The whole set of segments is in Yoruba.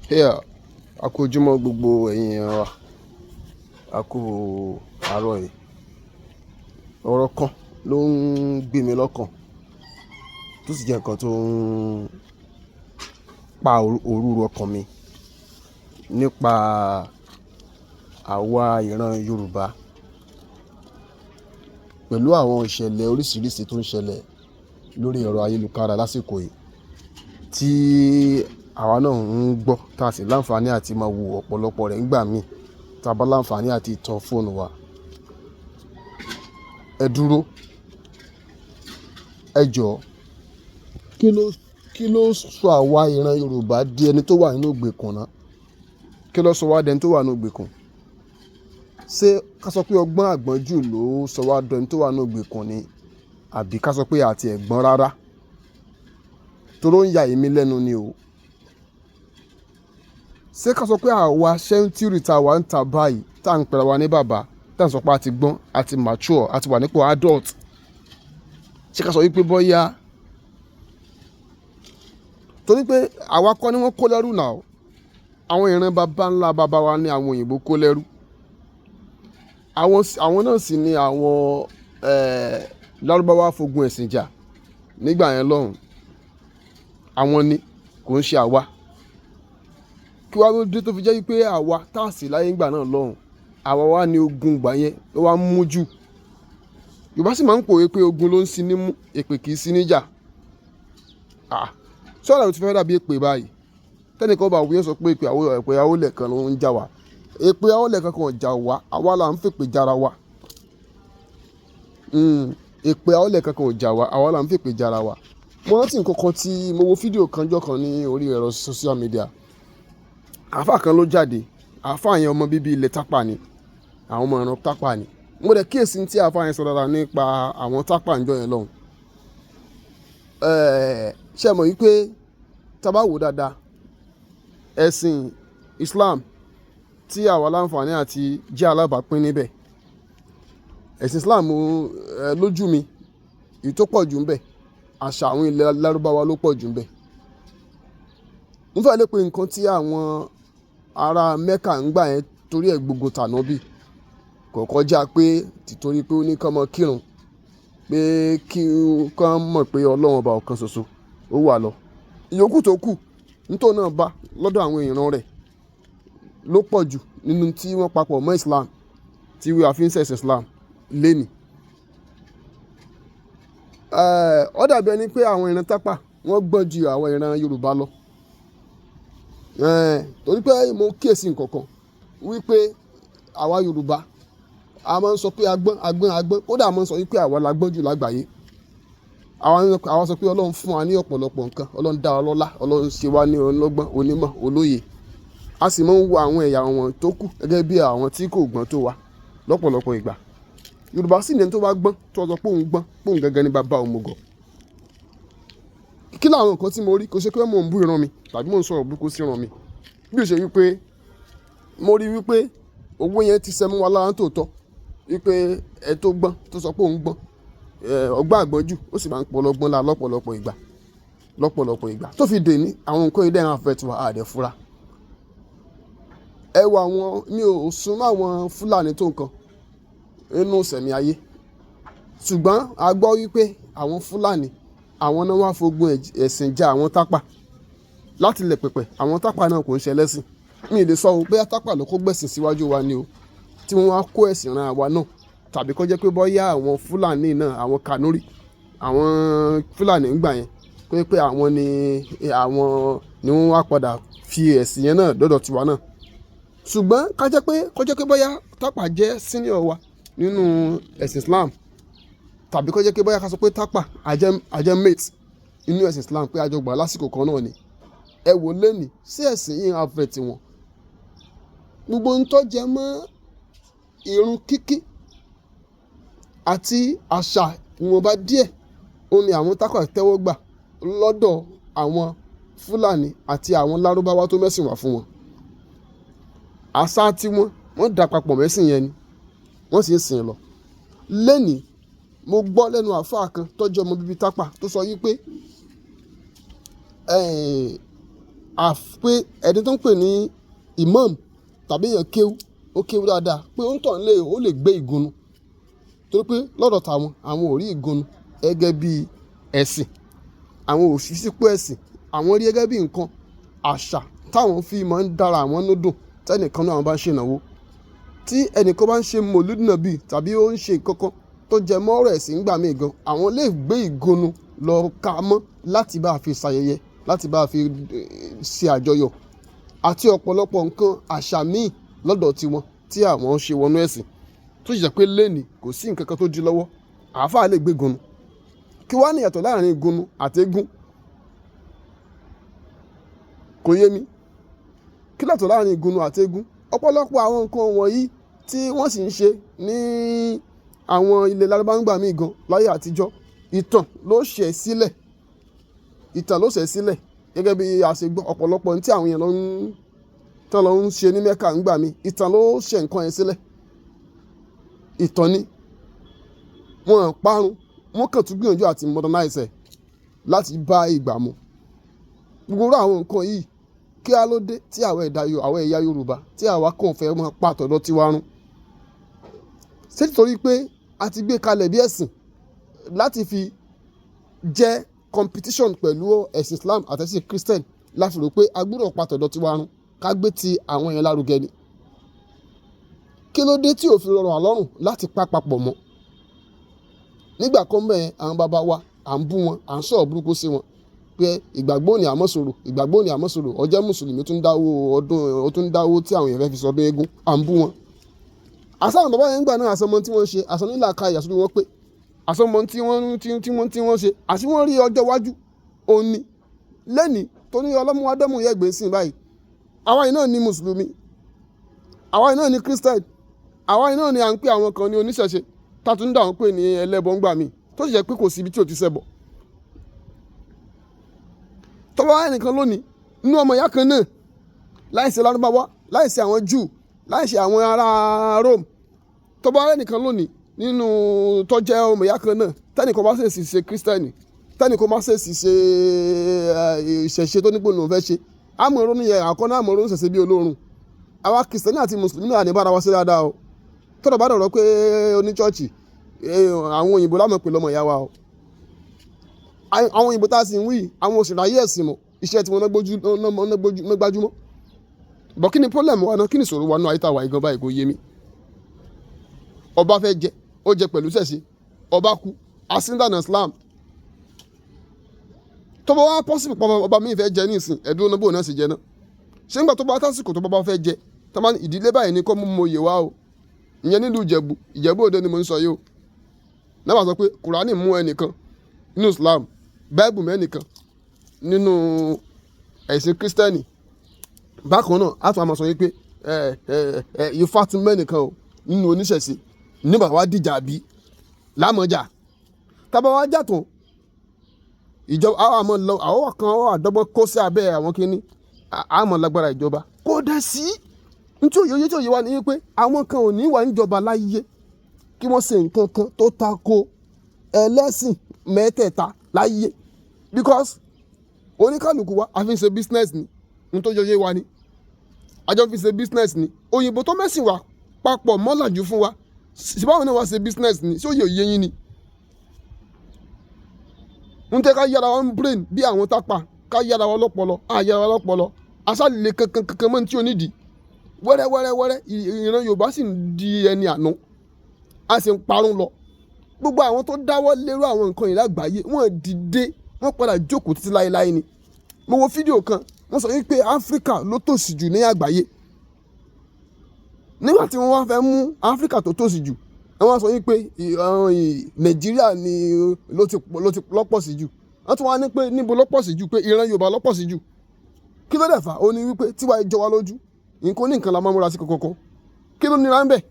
Yeah, a kú ojúmọ́ gbogbo ẹ̀yin èèyàn wa. A kú àárọ̀ yìí. Ọ̀rọ̀ kan ló ń gbé mi lọ́kàn, tó sì jẹ́ nǹkan tó ń pa òrúru ọkàn mi nípa àwa ìran Yorùbá pẹ̀lú àwọn ìṣẹ̀lẹ̀ oríṣiríṣi tó ń ṣẹlẹ̀ lórí ẹ̀rọ ayélujára lásìkò yìí tí àwa náà ń gbọ́, tá a sì láǹfààní àti máa wo ọ̀pọ̀lọpọ̀ rẹ̀ nígbà míì tá a bá láǹfààní àti tan fóònù wa. Ẹ dúró, ẹ jọ̀ọ́, kí ló sọ àwa ìran Yorùbá di ẹni tó wà nínú ìgbèkùn náà? Kí ló sọ wá di ẹni tó wà nínú ìgbèkùn? Ṣé ká sọ pé ọgbọ́n àgbọ́njù ló sọ wá di ẹni tó wà nínú ìgbèkùn ni? Àbí ká sọ pé àti ẹ̀ gbọ́n rárá? Torí ó ń ya èmi lẹ́nu ni o. Ṣé ká sọ pé àwa century tá a wà ń ta báyìí, tá à ń pera wa ní bàbá, tá à ń sọ pé a ti gbọ́n, a ti mature, a ti wà nípò adult? Ṣé ká sọ wípé bóyá torí pé àwa kọ́ ni wọ́n kó lẹ́rú náà? Àwọn ìran baba ńlá baba wa ní àwọn òyìnbó kó lẹ́rú. Àwọn náà sì ni àwọn Lárúbáwá fogun ẹ̀sìn jà nígbà yẹn lọ́hùn. Àwọn ni, kò ń ṣe àwa. Kí wá ló dé tó fi jẹ́ wípé àwa tá a sì láyé nígbà náà lọ́hùn, àwa wá ní ogun ìgbà yẹn ló wá mú jù? Yorùbá sì máa ń pòwe pé ogun ló ń sin ní mú, èpè kì í sí níjà. Ah, sọ̀rọ̀ ló ti fẹ́ dàbí èpè báyìí. Tẹ́nìkan bá wí, sọ pé èpè àwọlẹ̀ kan ló ń jà wá. Èpè àwọlẹ̀ kan kò jà wá, àwa là ń fèpè jára wa. Èpè àwọlẹ̀ kan kò jà wá, àwa là ń fèpè jára wa. Mo rántí nǹkan kan tí mo wo fídíò kan jọ́ kan ní orí ẹ̀rọ social media. Àáfà kan ló jáde. Àáfà yẹn, ọmọ bíbí ilẹ̀ Tápà ni. Àwọn ọmọ ìran Tápà ni. Mo dẹ̀ kíyèsi tí àáfà yẹn sọ dáadáa nípa àwọn Tápà níjọ́ yẹn lọ́hùn. Ṣé ẹ mọ̀ wípé tí a bá wò dáadáa, ẹ̀sìn Islam tí àwa láǹfààní àti jẹ́ alábàápín níbẹ̀. Ẹ̀sìn Islam, lójú mi, èyí tó pọ̀ jù níbẹ̀, àṣà àwọn ilẹ̀ Lárúbáwá ló pọ̀ jù níbẹ̀. Mo fẹ́ lè pe nǹkan tí àwọn ará Mecca ń gbà yẹn torí ẹ̀ gbógun tànọ́bì kò kọjá pé títorí pé ó ní kí wọ́n máa kírun, pé kí wọ́n mọ̀ pé Ọlọ́run ọba ọ̀kan ṣoṣo ó wà lọ. Ìyókù tó kù, ní tó náà bá lọ́dọ̀ àwọn ìran rẹ̀ ló pọ̀ jù nínú tí wọ́n papọ̀ mọ́ Islam tí a fi ń ṣẹ̀sìn Islam lénìí. Ó dàbí ẹni pé àwọn ìran Tápà wọ́n gbọ́n ju àwọn ìran Yorùbá lọ. Torí pé mo kíyèsi nǹkan kan wípé àwa Yorùbá a máa ń sọ pé a gbọ́n, a gbọ́n, a gbọ́n. Kódà a máa ń sọ wípé àwa la gbọ́n jù lágbàáyé. Àwa sọ pé Ọlọ́run fún wa ní ọ̀pọ̀lọpọ̀ nǹkan. Ọlọ́run dá wa lọ́lá, Ọlọ́run ṣe wá ní ọlọ́gbọ́n, onímọ̀, olóye. A sì máa ń wo àwọn ẹ̀yà wọn tó kù gẹ́gẹ́ bí àwọn tí kò gbọ́n tó wa lọ́pọ̀lọpọ̀ ìgbà. Yorùbá sì ní ẹni tó bá gbọ́n, tó sọ pé òun gbọ́n, pé òun gangan ni bàbá òmùgọ̀. Kí làwọn nǹkan tí mo rí? Kò ṣe pé mò ń bú ìran mi tàbí mò ń sọ̀rọ̀ burúkú sí ìran mi. Bí ó ṣe wípé mo rí wípé owó yẹn ti sẹ mọ́ wa lára tòótọ́. Wípé ẹ tó gbọ́n, tó sọ pé òun gbọ́n, ọgbọ́n àgbọ́njù, ó sì máa ń pọ̀ lọ́gbọ́n lá lọ́pọ̀lọpọ̀ ìgbà. Lọ́pọ̀lọpọ̀ ìgbà. Tó fi dè ní àwọn nǹkan yìí dẹ̀ ń affect wa, a dẹ̀ fura. Ẹ wo àwọn, mi ò sún mọ́ àwọn Fúlàní tó nǹkan nínú ìsẹ̀mí ayé. Ṣùgbọ́n a gbọ́ wípé àwọn Fúlàní, àwọn náà wá fogun ẹ̀sìn jà àwọn Tápà. Láti ilẹ̀ pẹ̀pẹ̀, àwọn Tápà náà kò ń ṣe ẹlẹ́sìn. Mi ò lè sọ bóyá Tápà ló kó gbẹ̀sìn síwájú wa ni o, tí wọ́n wá kó ẹ̀sìn ran àwa náà. Tàbí kó jẹ́ pé bóyá àwọn Fúlàní náà, àwọn Kanuri, àwọn Fúlàní nígbà yẹn, pé àwọn ni wọ́n wá padà fi ẹ̀sìn yẹn náà dọ́dọ̀ tiwa náà. Ṣùgbọ́n ká jẹ́ pé kó jẹ́ pé bóyá Tápà jẹ́ senior wa nínú ẹ̀sìn Islam, tàbí kó jẹ́ pé bóyá ká sọ pé Tápà a jẹ́ mate nínú ẹ̀sìn Islam, pé a jọ gbà lásìkò kan náà ni. Ẹ wò lénìí, sí ẹ̀sìn yìí ń affect wọn. Gbogbo ohun tó jẹ mọ́ irun kíkí àti àṣà ìwọ̀nba díẹ̀, òun ni àwọn Tápà tẹ́wọ́ gbà lọ́dọ̀ àwọn Fúlàní àti àwọn Lárúbáwá tó mẹ́sìn wá fún wọn. Àṣà tí wọ́n, wọ́n dà papọ̀ mẹ́sìn yẹn ni, wọ́n sì ń sìn lọ. Lénìí, mo gbọ́ lẹ́nu àlfáà kan tó jẹ́ ọmọ bíbí Tápà tó sọ wípé, Pé ẹni tó ń pè ní imam tàbí èèyàn kéwú, ó kéwú dáadáa, pé ó ń tàn lé, ó lè gbé ìgúnnu, torí pé lọ́dọ̀ tàwọn, àwọn ò rí ìgúnnu gẹ́gẹ́ bí ẹ̀sìn, àwọn ò fi sípò ẹ̀sìn, àwọn rí gẹ́gẹ́ bí nǹkan àṣà táwọn fi máa ń dára àwọn núdùn. Tẹ́nìkan náà àwọn bá ń ṣe ìnáwó, tí ẹnìkan bá ń ṣe mòlúdì nàbì tàbí ó ń ṣe nǹkan kan tó jẹ mọ́ ọ̀rọ̀ ẹ̀sìn ńgbà míì gan, àwọn lè gbé ìgúnnu lọ ka mọ́ láti bá a fi ṣayẹyẹ, láti bá a fi ṣe àjọyọ̀ àti ọ̀pọ̀lọpọ̀ nǹkan àṣà míì lọ́dọ̀ tiwọn tí àwọn ń ṣe wọnú ẹ̀sìn, tó sì jẹ́ pé lẹ́nìí kò sí nǹkan kan tó di lọ́wọ́. Àáfàá lè gbé ìgúnnu. Kí wá ní ìyàtọ̀ láàrin ìgúnnu àti eégún? Kò yé mi. Kí làtọ̀ láàrin ìgúnnu àti eégún? Ọ̀pọ̀lọpọ̀ àwọn nǹkan wọ̀nyí tí wọ́n sì ń ṣe ní àwọn ilẹ̀ Lárúbáwá ńgbà míì gan láyé àtijọ́, ìtàn ló ṣẹ̀ sílẹ̀, ìtàn ló ṣẹ̀ sílẹ̀. Gẹ́gẹ́ bí a ṣe gbọ́, ọ̀pọ̀lọpọ̀ ní tí àwọn èèyàn lọ ń tán lọ ń ṣe ní Mẹ́kà ńgbà míì, ìtàn ló ṣẹ̀ nǹkan yẹn sílẹ̀. Ìtàn ni wọ́n parun, wọ́n kàn tún gbìyànjú àti modernize ẹ̀ láti bá ìgbà mu. Gbogbo àwọn nǹkan yìí, kí á ló dé tí àwọn ẹ̀dá, àwọn ẹ̀yà Yorùbá, tí àwa kàn fẹ́ máa pa tọ̀dọ̀ tiwa run? Ṣé nítorí pé a ti gbé kalẹ̀ bí ẹ̀sìn láti fi jẹ́ competition pẹ̀lú ẹ̀sìn Islam àti ẹ̀sìn Christian láti rò pé a gbúdọ̀ pa tọ̀dọ̀ tiwa run, ká gbé ti àwọn yẹn lárugẹ ni? Kí ló dé tí ò fi rọrùn àlọ́rùn láti pa papọ̀ mọ́? Nígbà kan bẹ́ẹ̀, àwọn bàbá wa, à ń bú wọn, à ń sọ̀rọ̀ burúkú sí wọn pé ìgbàgbọ́ ni àmọ́ sọ̀rọ̀, ìgbàgbọ́ ni àmọ́ sọ̀rọ̀. Ọjọ́ mùsùlùmí tún dáwó ọdún, ó tún dáwó tí àwọn èèyàn fẹ́ fi sọdún eégún, à ń bú wọn. Àsáwọn bàbá yẹn ń gbà náà, àsọmọ tí wọ́n ṣe, àsọ nílà ka ìyàsórí wọn pé àsọmọ tí wọ́n ṣe, àti wọ́n rí ọjọ́ iwájú òun ni lẹ́ni tó ní ọlọ́múwádọ́mù yẹ gbé sí báyìí. Àwa yìí náà ní mùsùlùmí, àwa yìí náà ní Christian, àwa yìí náà ni à ń pè àwọn kan ní oníṣẹ̀ṣe, tá a tún dà wọ́n pè ní ẹlẹ́bọ ńgbà míì, tó sì jẹ́ pé kò sí ibi tí ò ti ṣẹbọ. Tọ́wọ́ ẹnìkan lónìí nínú ọmọ ìyá kan náà, láìsí Lárúbáwá, láìsí àwọn Júù, láìsí àwọn ará Rome, tọ́wọ́ ẹnìkan lónìí nínú tó jẹ́ ọmọ ìyá kan náà, tẹ́nìkan bá ṣèṣì ṣe Christian, tẹ́nìkan bá ṣèṣì ṣe ìṣẹ̀ṣe tó nípò lòun fẹ́ ṣe, àmọ́ ronú yẹn àkọ́ náà, àmọ́ ronú ṣẹ̀ṣẹ̀ bí olórun. Àwa Kìrìsìtẹ́nì àti mùsùlùmí náà ní bára wa sí dáadáa o. Tọ́lọ̀ bá dọ̀rọ̀ pé oníchọ́ọ̀chì, àwọn òyìnbó lámọ̀ pé lọ́mọ ìyá wa o. Àwọn òyìnbó tá a sì ń wí, àwọn òṣèré ayé ẹ̀sìn mọ̀, iṣẹ́ tí wọ́n ná gbájúmọ́ bọ̀. Kí ni problem wa náà? Kí ni ìṣòro wa náà? Ayé tá a wà yìí gan báyìí, kò yé mi. Ọba fẹ́ jẹ, ó jẹ pẹ̀lú ṣẹ̀ṣe, ọba kú, asíndànà Islam. Tó bá wá possible pọ̀, ọba mi fẹ́ jẹ ní ìsìn, ẹ̀dúró náà, bò náà sì jẹ náà. Ṣé nígbà tó bá tásìkò tó bá fẹ́ jẹ, tó bá ní ìdílé báyìí ní kó mú mo yè wá o, ìyẹn nílùú Ìjẹ̀bú, Ìjẹ̀bú Òde ni mo ń sọ yìí o, náà wàá sọ pé Kùránì mú ẹnìkan nínú Islam, Báíbù mẹ́nìkan nínú ẹ̀sìn Kírísítẹ́nì, bákan náà á tún àmọ́ sọ yìí pé ẹ ẹ ẹ Ifá tún mẹ́nìkan o nínú oníṣẹ̀ṣe. Nígbà wá dìjà bí lámọ̀jà tábà wá jà tán, ìjọba àwọn àmọ́ lọ, àwọn kan wà dọ́gbọ́n kó sí abẹ́ àwọn kínní àmọ́ lágbára ìjọba kó dẹ̀ sí. Ntí òye tí òye wa ni wípé àwọn kan ò ní wà níjọba láyé kí wọ́n ṣe nǹkan kan tó tako ẹlẹ́sìn mẹ́tẹ̀ẹ̀ta láyé, because oníkàlùkù wa a fi ń ṣe business ni. N tó yọyé wa ni àjọ fi ṣe business ni. Òyìnbó tó mẹ́sìn wa papọ̀ mọ́làjú fún wa, síbáwọn náà wá ṣe business ni. Ṣé òye òye yín ni? N tẹ́ ká yára wa ń brain bí àwọn tápà, ká yára wa lọ́pọlọ, á yára wa lọ́pọlọ, aṣáàlè kankan kankan mọ́ ní tí ò nídìí. Wẹ́rẹ́ wẹ́rẹ́ wẹ́rẹ́, ìran Yorùbá sì ń di ẹni àná, a sì ń parun lọ. Gbogbo àwọn tó dáwọ́ lérò àwọn nǹkan yìí lágbàáyé, wọ́n dìde, wọ́n padà jókòó títí láéláé ni. Mo wo fídíò kan, wọ́n sọ wípé Áfíríkà ló tòṣì jù ní àgbáyé. Nígbà tí wọ́n wá fẹ́ mú Áfíríkà tó tòṣì jù, wọ́n sọ wípé Nàìjíríà ni ló ti lọ́pọ̀ sí jù. Wọ́n tún wá ní pé níbo ló pọ̀ sí jù, pé ìran Yorùbá ló pọ̀ sí jù. Kí ló dẹ̀ fà ó? Ní wípé tiwa jọ wá lójú, nǹkan ní nǹkan la máa múra sí kọ̀kọ̀kan. Kí ló nira ń bẹ̀?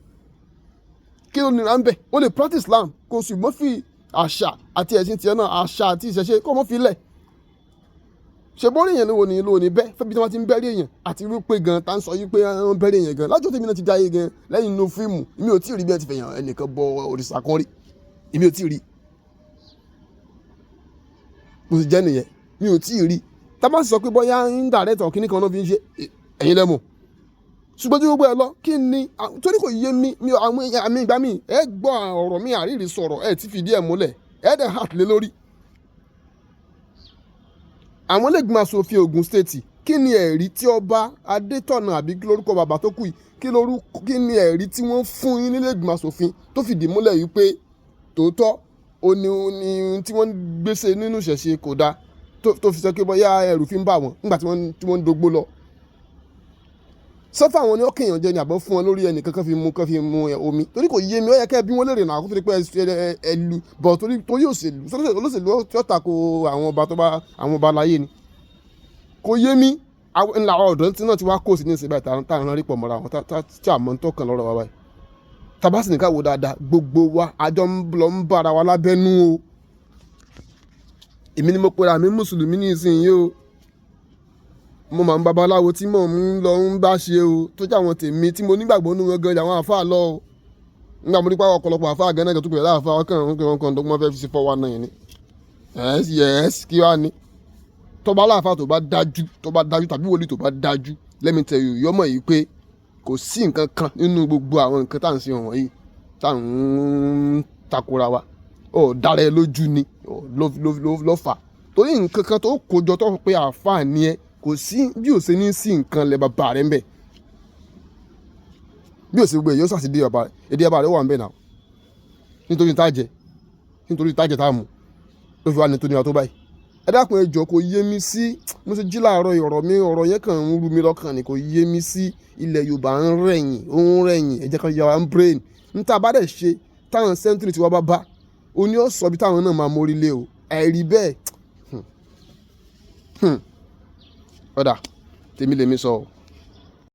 Kí ló nira ń bẹ̀? O lè practice Islam, kò sì mọ́ fi àṣà àti ẹ̀sìn tiẹ̀ náà, àṣà àti ìṣẹ̀ṣe, kó mọ́ fi lẹ̀. Ṣe bórí èèyàn ló ní ló ní bẹ́ẹ̀ fẹ́bi tí wọ́n ti ń bẹ́rí èèyàn, àti wípé gan tá ń sọ yí pé wọ́n bẹ́rí èèyàn gan lájọ́ tèmi náà ti dáyé gan lẹ́yìn inú fíìmù, èmi ò tí ì rí bí ẹ ti fẹ̀yàn ẹnìkan bọ òrìṣà kan rí. Èmi ò tí ì rí. Bó ti jẹ́ nìyẹn, mi ò tí ì rí. Tá bá sì sọ pé bóyá indirect or kíní kan náà fi ń ṣe, ẹ̀yin lẹ́mọ̀. Ṣùgbọ́n tí gbogbo ẹ lọ, kí ni torí kò yé mi mi àwọn àmì ìgbà mi, ẹ gbọ́ ọ̀rọ̀ mi, àríìrí sọ̀rọ̀, ẹ ti fìdí ẹ̀ múlẹ̀, ẹ dẹ̀ hàt lé lórí. Àwọn ilé-ìgbìmọ̀ aṣòfin Ògùn State, kí ni ẹ̀rí tí ọba Adétọ̀nà, àbí kí lórúkọ bàbá tó kù yìí, kí lórúkọ, kí ni ẹ̀rí tí wọ́n fún yín nílé ìgbìmọ̀ aṣòfin tó fìdí múlẹ̀ yìí pé tòótọ́ ó ní ní tí wọ́n ń gbèsè nínú ìṣẹ̀ṣe kò dáa, tó fi sọ pé bóyá ẹrù fi ń bà wọ́n nígbà tí wọ́n ń dógbó lọ? Sọ́fà àwọn ni ó kéèyàn jẹ ní àbọ̀ fún wọn lórí ẹnìkan kan fi mu omi, torí kò yé mi. Ó yẹ kẹ́ bí wọ́n lè rìn náà kó tó di pé ẹ lu bọ̀, torí òṣèlú, olóṣèlú tí ó tako àwọn ọba tó bá àwọn ọba láyé ni. Kò yé mi. Ńlá àwọn ọ̀dọ́ tí náà ti wá kó sí ní ìsìn báyìí, tá à ń rí pọ̀ mọ́ra wọn, tí àmọ́ ń tọ́kàn lọ́rọ̀ wa báyìí. Tabasi nìkan wò dáadáa, gbogbo wa àjọ ń lọ ń bára wa lábẹ́nú o. Èmi ni mo pera mi mùsùlùmí ní ìsinyìí o. Mo máa ń babaláwo tí mò ń lọ ń bá ṣe o, tó jẹ́ àwọn tèmi tí mo nígbàgbọ́ nínú wọn gan, àwọn àáfàá lọ o. Nígbà mo ní pàwọ́ ọ̀pọ̀lọpọ̀ àáfàá gan náà tó pè láàfáà, ọkàn wọn kàn dọ́gbọ́n fẹ́ fi ṣe 419 ni. Yes, kí wàá ní tọ́ba aláàfáà tó bá dájú, tó bá dájú, tàbí wòlíì tó bá dájú, let me tell you, yọmọ yìí pé kò sí nǹkan kan nínú gbogbo àwọn nǹkan tá à ń ṣe wọ̀nyí tá à ń takora wa. Ó dára ẹ lójú ni ló fà, torí nǹkan kan tó kójọ tó pé àáfàá ni ẹ, kò sí bí ò ṣe ní sí nǹkan lẹ bàbá rẹ ń bẹ, bí ò sí gbogbo ẹ̀ yóò ṣàṣìdí bàbá rẹ, èdè bàbá rẹ wà ń bẹ náà. Nítorí tá jẹ, nítorí tá jẹ tá mú ló fi wá ní tó ní wa tó báyìí. Ẹ dákun, ẹ jọ̀ọ́, kò yé mi sí. Mo ṣe jí láàárọ̀, ọ̀rọ̀ mi, ọ̀rọ̀ yẹn kàn ń rú mi lọ́kàn ni. Kò yé mi sí. Ilẹ̀ Yorùbá ń rẹ̀yìn, ó ń rẹ̀yìn. Ẹ jẹ́ ká yà wá ń brain n tá a bá dẹ̀ ṣe táwọn century tí wọ́n bá bá o ní ó sọ bí táwọn náà máa mórí lé o. Àìrí bẹ́ẹ̀, ọ̀dà tèmi lèmi sọ o.